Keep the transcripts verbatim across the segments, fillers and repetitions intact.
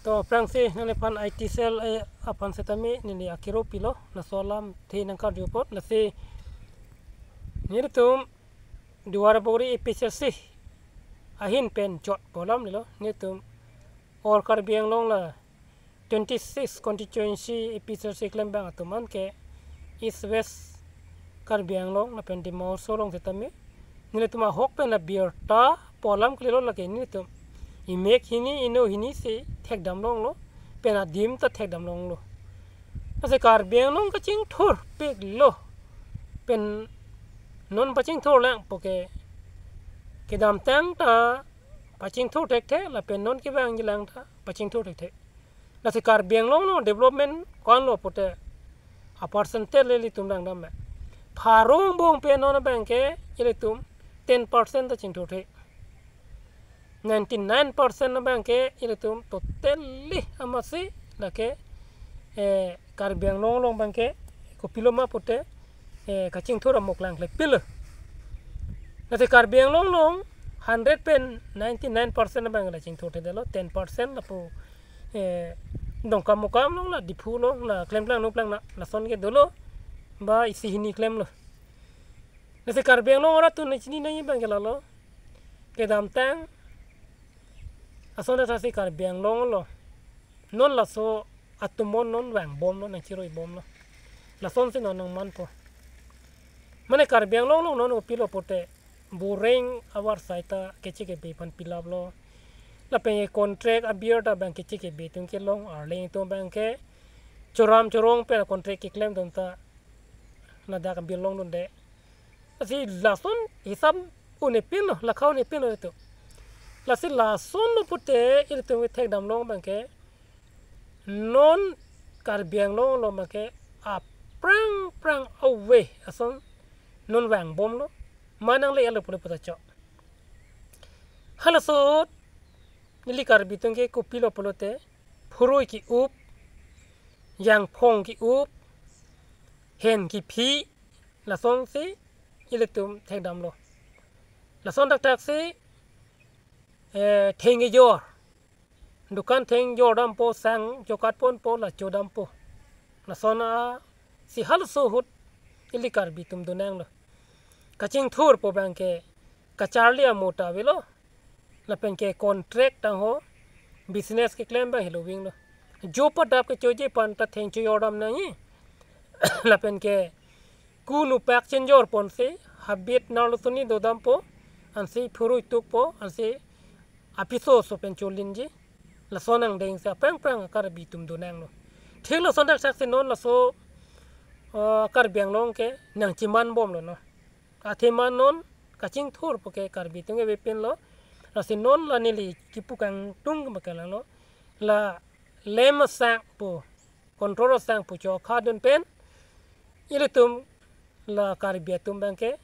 To aphrangsi nangliphan I T cell, eh, aphan setame neli akiro pilo, laso alamthe nangkarju apot, lasi nelitum Duar Bagori A P H L C ahin pen chot pu alam lelo, nelitum all Karbi Anglong la twenty-six constituency A P H L C klembang atum an ke East West Karbi Anglong lapen Dima Hasao along setame nelitum ahok pen abirta pu alam kalilo, lake nelitum imek hini ino hini si thekdam longlo, pen adim ta thekdam longlo. Lasi Karbi Anglong kachingthurpiklo, pen non pachingthur lang pu ke, kedamtang ta pachingthur thekthe, lapen non kevangji lang ta pachingthur thekthe. Lasi Karbi Anglong along development ko-anlo pute a-percentage le ilitum langdam me. Pharo angbong pen non abang ke ilitum ten percent ta chingthurthe. Ninety-nine percent abang ke ilitum totally amatsi lake, eh, Karbi Anglong along abang ke kopilo ma pute, eh, kachingthur amoklang klepilo. Lasi Karbi Anglong along hundred pen ninety-nine percent abang la chingthurthedetlo, ten percent lapu, eh, Dongkamukam along, la Diphu along, la Klemklang Nuplangna, lason ke dolo, ba isi hini klemlo. Lasi Karbi Anglong arat atum nangchini nangji abang ke lalo, kedamtang ason ta si Karbi Anglong along non laso atumon non vangbomlo, nangchiroibomlo. Lasonsi non nangmanpo. Mane Karbi Anglong along non kopilo pute boreng avarsai ta keche kebe aphan pilaplo. Lapen e contract abirta abang keche kebe atum kelong, arleng atum abang ke choram chorong pen contract keklem atum ta ladak abir longdunde. Lasi lason hisap un-epinlo, lakha un-epinlo itum. Lasi lasonlo pute ilitum kethekdam long abang ke non Karbi Anglong along abang ke aphrang phrang ave ason non vangbomlo, ma nangle-etlo pule puta chok. Halaso ahut neli Karbi atum ke kopilo pulote phurui ke-up, jangphong ke-up, hen kephi, lasonsi ilitum thekdamlo. Lason thakthak si, eh, theng kejor, dukan theng jordampo, sang jokatponpo, la chodampo. Lason asi halaso ahut ili Karbi atum donanglo. Kachingthur pu abang ke kacharli amo ta avelo. Lapen ke contract tangho, business keklem abang helo vinglo. Jo padap kechoji aphan ta theng chojordam nangji. Lapen ke ku nupak chenjorponsi, habit narlo suni dodampo, ansi phurui tukpo, ansi apiso oso pen cholinji. Lason angdengsi aphrang phrang Karbi atum donanglo. Thik lason thakthak si non laso, eh, Karbi Anglong ke nangchimanbomlo no. Athema non kachingthur pu ke Karbi atum kevepinlo. Lasi non la neli kipu kangtung ke makalanglo. La lem asang pu, control asang pu chokhadun pen ilitum la Karbi atum abang ke,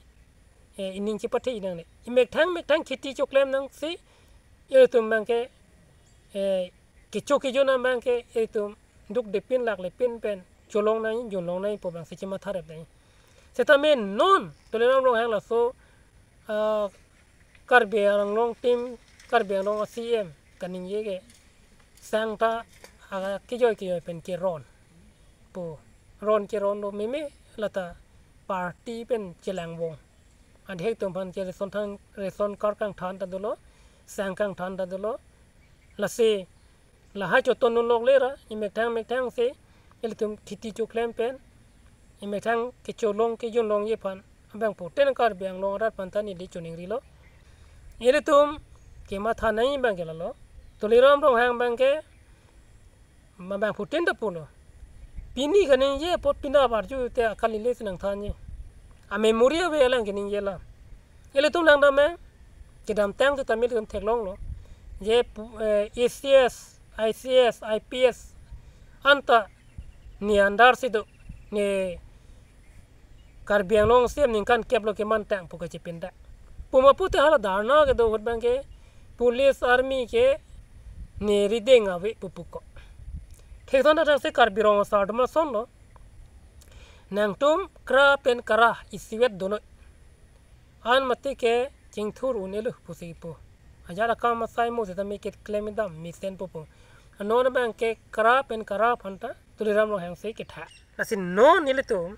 eh, ining chipathe nangne. Imekthang mekthang kheti choklem nangsi ilitum abang ke, eh, kecho kejun abang ke ilitum dukdepin laklepin pen cholong nangji, junlong nangji pu abangsi chimatharep nangji. Setame non Tuliram Ronghang laso, ah, Karbi Anglong team, Karbi Anglong a-C E M kaningje ke sang ta, ah, kejoi kejoi pen keron pu. Ron keronlo meme lata party pen chelang vong. Adhek atum aphan ke ration thang, ration card kangthan ta dolo, sang kangthan ta dolo. Lasi lahai choton dunlokle ra, imekthang mekthang si ilitum kheti choklem pen, imekthang kecholong kejunlongji aphan abang puten Karbi Anglong arat aphan ta neli choningrilo. Ilitum kematha nangji abang ke lalo. Tuliram Ronghang abang ke ma abang puten ta pulo. Pini kaningje apot pini abarju te akalile si nangthanji. A-memory ave alang kaningje alam. Ilitum langdam me, kedamtang setame ilitum theklonglo. Je pu-, eh, A C S, I C S, I P S anta ne under si do, ne Karbi Anglong C E M ningkan keplo kemantang pu kachepindak. Puma pute hala dharna kedo ahut abang ke police army ke ne rideng ave pu puko. Thekson thakthak si Karbi Rong Asar atum asonlo. Nangtum kra pen kara isivet donoi. An mati ke chingthur un-elo pusi pu. Ajat akam asai mo setame keklem dam mesen pupo. Non abang ke kara pen kara aphan ta Tuliram Ronghang si ketha. Lasi non ilitum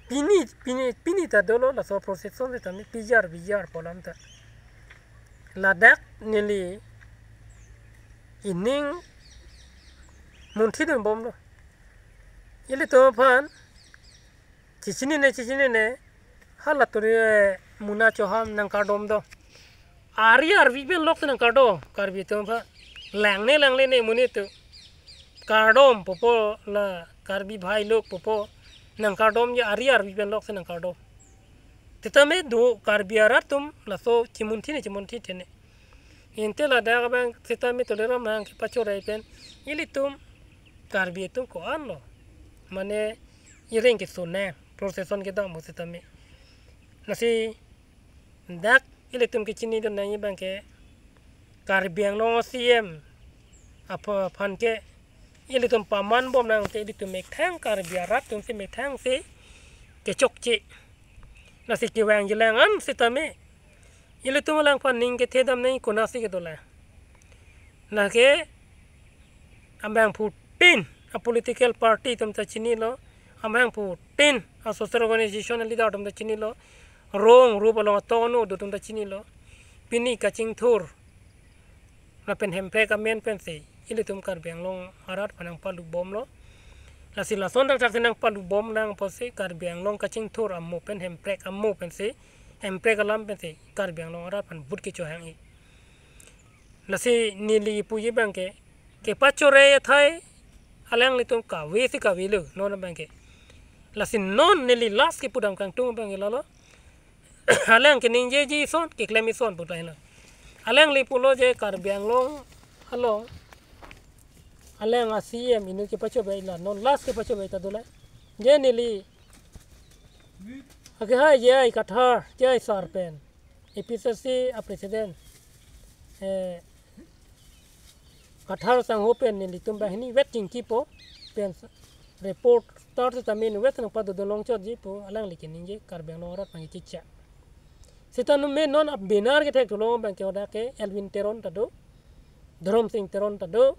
pini, pini, pini ta dolo laso procession sitame P G R, P G R pu alam ta. Ladak neli ining munthi dunbomlo. Ilitum aphan chechinine, chechinine, hala turi, eh, Muna Chauhan nangkardom do. Ari arvi pen lok si nangkardom, Karbi atum aphan. Langne, langlene monit atum. Kardom pupo la Karbi bhai lok pupo. Nangkardom ya ari arvi pen lok si nangkardom. Sitame do Karbi arat atum laso chemunthine, chemunthine. Ante ladak abang sitame Tuliram Ronghang kepachorei pen ilitum Karbi atum ko-an lo. Mane ireng keso ne procession kedam mo sitame. Lasi dak ilitum kechinidun nangji abang ke Karbi Anglong C M apha-, aphan ke ilitum pamanbom nangte ilitum methang Karbi arat atum si methang si kechokche. Lasi kevangji alang an sitame ilitum alangphan ning kethedam nangji konatsi kedo la. Lake abangphutin a political party atum ta chinilo, abangphutin a social organization a leader atum ta chinilo, rong rup along atong anu do atum ta chinilo. Pini kachingthur lapen Hemprek amen pensi ilitum Karbi Anglong arat aphan nangpalubomlo. Lasi lason thakthak si nangpalubom nang apotsi Karbi Anglong kachingthur amo pen Hemprek amo pensi, Hemprek alam pensi Karbi Anglong arat aphan vote kechohang-i. Lasi neli puji abang ke, kepachorei athai alanglitum kave si kavelo non abang ke. Lasi non neli last kepudam kangtung abang ke lalo. Alang keningjeji ason, keklem ason pu tahai lo. Alangli pulo je Karbi Anglong along alang a C M inut kepachobei la, non last kepachobei ta dola. Je neli akehai J I Kathar, J I sar pen, A P H L C a president, eh, Kathar sangho pen nelitum banghini vet chingkipo pen reporter sitame inutvet nangpadodun longchotji pu alangli keningje Karbi Anglong arat aphan kechicha. Sitame non a banner kethek thulong abang ke hadak ke Elwin Teron ta do, Dhorom Sing Teron ta do,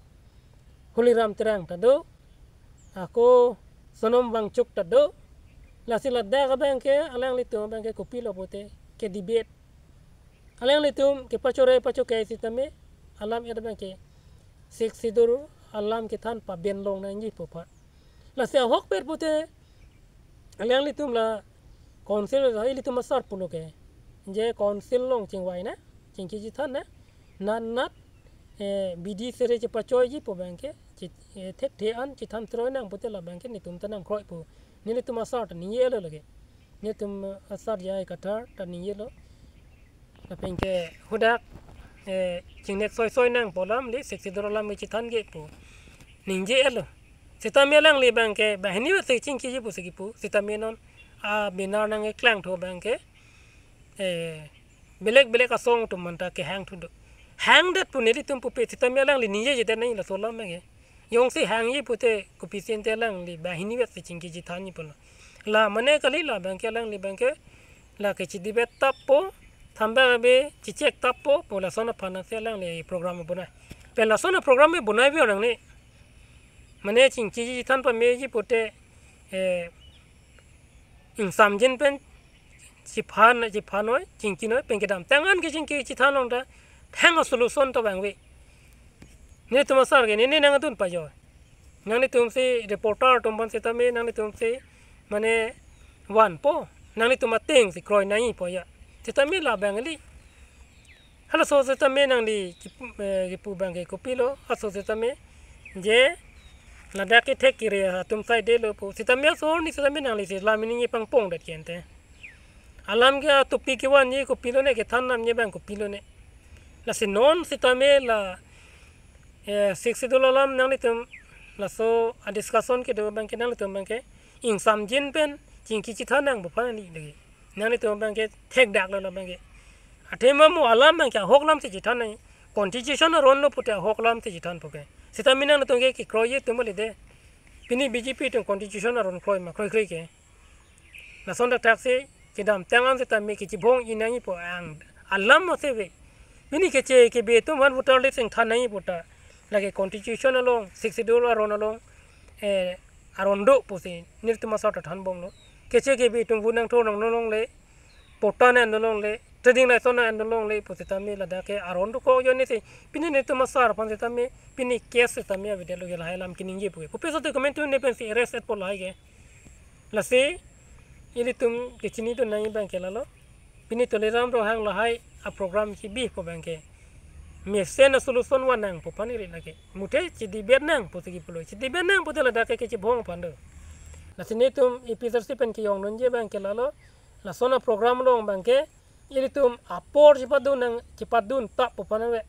Holiram Terang ta do, ako Sonom Wangchuk ta do. Lasi ladak abang ke alanglitum abang ke kopilo pute kedebate. Alanglitum kepachorei pachokei sitame alam et abang ke Sixth Schedule alam kethan pabenlong nangji pu aphan. Lasi ahokpet pute alanglitum la council, ilitum asar pulo ke, je council along chingvai na, chingki chethan na, nat nat, eh, bidi sere chepachoiji pu abang ke, che-, eh, thekthe an chethan troi nang pute la abang ke netum ta nangkroi pu. Nelitum asar ta ningje-lo lake. Netum asar J I Kathar ta ningjelo. Lapen ke hadak, eh, chingnek soisoi nang pu alam le Sixth Schedule alam kechethan ke pu ningjelo. Sitame alangli abang ke banghini vet si chingkiji pusi kipu. Sitame non a banner nangkeklang thu abang ke, eh, belek belek asong atum anta kehang thu do. Hangdet pu nelitum pupe sitame alangli ningjejedet nangji laso alam abang ke. Jongsi hangji pute kopisi ante alangli banghini vet si chingki chethanji pulo. La mane kali, la abang ke alangli abang ke la kechedebate tappo, thambak abe checheck tappo pu lason aphan si alangli program bonai. Pen lason program bonai bi orang ni. Mane chingki chethan pameji pute, eh, ingsamjin pen chephan, chephan noi, chingki noi, pen kedamtang an ke chingki chethan long ta, thang a solution to vangve. Netum asar ke, ne, ne nangdun pajoi. Nanglitum si reporter atum aphan sitame, nanglitum si, mane, vanpo, nanglitum ateng si kroi nangjipo ya. Sitame la abang kali. Halaso sitame nangli kipu, eh, kipu abang ke kopilo, halaso sitame je ladak kethek kere atum saidelo pu. Sitame aso ni sitame nangli si lam ini pangpongdet ke ante. Alam ke atopic kevanji kopilo ne, kethan namji abang kopilo ne. Lasi non sitame la, eh, Sixth Schedule alam nanglitum laso a discussion kedo abang ke nanglitum abang ke ingsamjin pen chingki chethan nang pu aphan ni lagi. Nanglitum abang ke thekdaklo la abang ke. Athema mo alam abang ke ahok alam si chethan nang. Constitution aron lo pute ahok alam si chethan puke. Sitame nanglitum ke kekroiji atum le de. Pini B J P atum constitution aron kroi ma, kroikre ke. Lason thakthak si kedamtang an sitame kechibong-i nangjipo ang alam ma seve. Pini keche kebe atum aphan voter list ingthan nangji pu ta. Lake constitution along, Sixth Schedule aron along, eh, aron do pusi nelitum asar ta thanbomlo. Keche kebi atum vote nangthor nang longle, patta nang longle, trading license nang longle pusitame ladak ke aron dokok ajoine si pini nelitum asar aphan sitame pini case sitame avedetlo ke lahai alam keningje pu ke. Kopi asai document tune pensi arrest-etpo lahai ke. Lasi ilitum kechinidun nangji abang ke lalo. Pini Tuliram Ronghang lahai aprogram kebipo abang ke mesen asolution van nangpo aphan iri lake. Muthe chedebate nangpo si kipulo. Chedebate nang pute ladak ke kechebong aphan do. Lasi nelitum A P H L C pen kejongdunji abang ke lalo. Lason aprogram along abang ke ilitum apor chepadun nang, chepadun tappo aphan ave.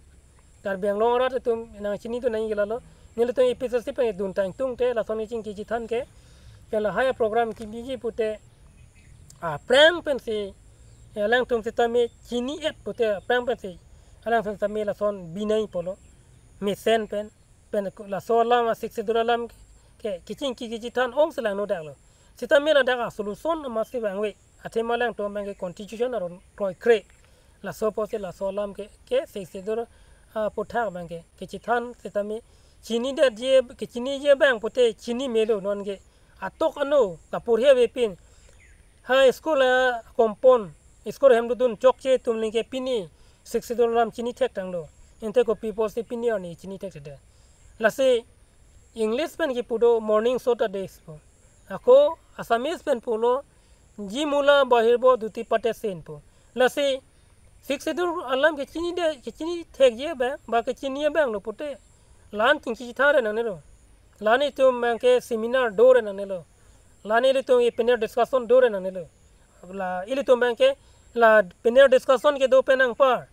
Karbi Anglong arat atum nangchinidun nangji ke lalo. Nelitum A P H L C pen dun tang tung te lason kechingki chethan ke. Ke lahai aprogram kebiji pute aphrang pensi alangtum sitame chini-et pute aphrang pensi alangtum sitame lason binai pulo. Mesen pen, pen laso alam a-Sixth Schedule alam ke kechingki kechethan ongsi langno daklo. Sitame ladak asolution amatsi vangve. Athema alangtum abang ke constitution aron kroikre. Laso apotsi laso alam ke, ke Sixth Schedule, ah, aputhak abang ke kechethan sitame chinidetji, kechiniji abang pute chini melo non ke. Atok ano kaporhi avepin. Ha school a-compound, school ahem dodun chokche atum ningke pini Sixth Schedule alam chini thek tanglo. Ante kopi apotsi pini arni chini thekthedet. Lasi English pen kipu do morning sota des pu. Ako Assamese pen pulo, "Ji mula bahirbo duti pate sen" pu. Lasi Sixth Schedule alam kechinide, kechini thekji abang, ba kechini abanglo pute. La-an chingki chethan re nangnelo. La-an itum abang ke seminar do re nangnelo. La-an ilitum e-panel discussion do re nangnelo. La ilitum abang ke la panel discussion kedo pen anpar,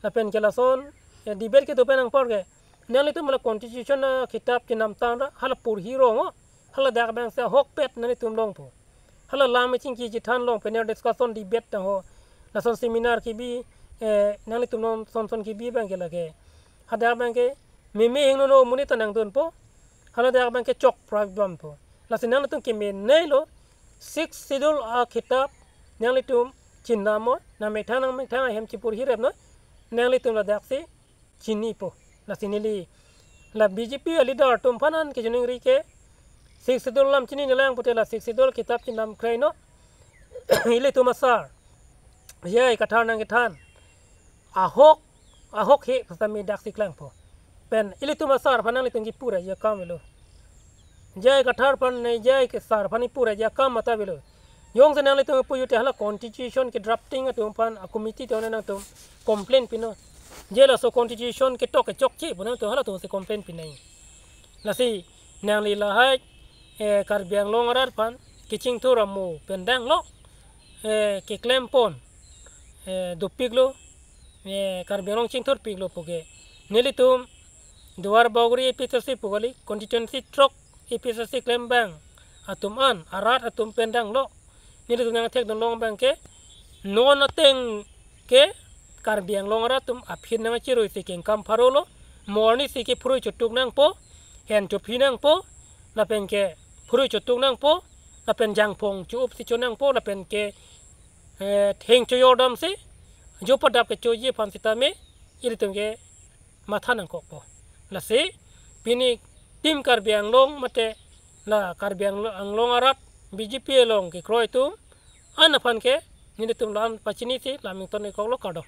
lapen ke lason, ya, debate kedo pen anpar ke nanglitum hala constitution akitap chenam tang ra, hala porhi rong o, hala dak abang si ahokpet nanglitum longpo. Hala alam chingki chethan along panel discussion debate tang ho. Lason seminar kebi, eh, nanglitum non son son kebi abang ke lake. Hadak abang ke meme hingno no monit ta nangdunpo. Hala dak abang ke chok problem po. Lasi nanglitum kemenei lo, Sixth Schedule akitap nanglitum chenam o, nangmethang nangmethang ahem cheporhi rep no, nanglitum ladak si chinipo. Lasi neli la B J P aleader atum aphan an kechiningri ke, Sixth Schedule alam chini nanglang pute la Sixth Schedule kitap chenam krei no. Ilitum asar, J I Kathar nangkethan, ahok, ahok he sitame daksi klangpo. Pen ilitum asar aphan nanglitum kipu ra ya kam avelo. J I Kathar aphan ne J I Kathar aphan kipu ra ya kam mata avelo. Jongsi nanglitum pu jute hala constitution ke drafting atum aphan a-committee atum nangtum complain pino. Je laso constitution ketok kechokche pu nangtum halatum si complain pinai. Lasi nangli lahai, eh, Karbi Anglong arat aphan kechingthur amo pen danglo, eh, keklempon, eh, dopiklo, eh, Karbi Anglong chingthurpiklo puke. Nelitum Duar Bagori A P H L C pu kali, constituency throk A P H L C klembang atum an, arat atum pen danglo. Nelitum nangthekdun long abang ke, non ateng ke Karbi Anglong arat atum aphi nangchirui si kengkam pharo lo, mo arni si ke phurui chotuk nangpo, hen chophi nangpo, lapen ke phurui chotuk nangpo, lapen jangphong cho-up si cho nangpo, lapen ke, eh, theng choyor dam si, jo padap kechoji aphan sitame, ilitum ke matha nangkokpo. Lasi pini Team Karbi Anglong mate la Karbi Anglong, Anglong arat B J P along kekroi atum an aphan ke nelitum la-an pachini si la mington ikoklo, kardom.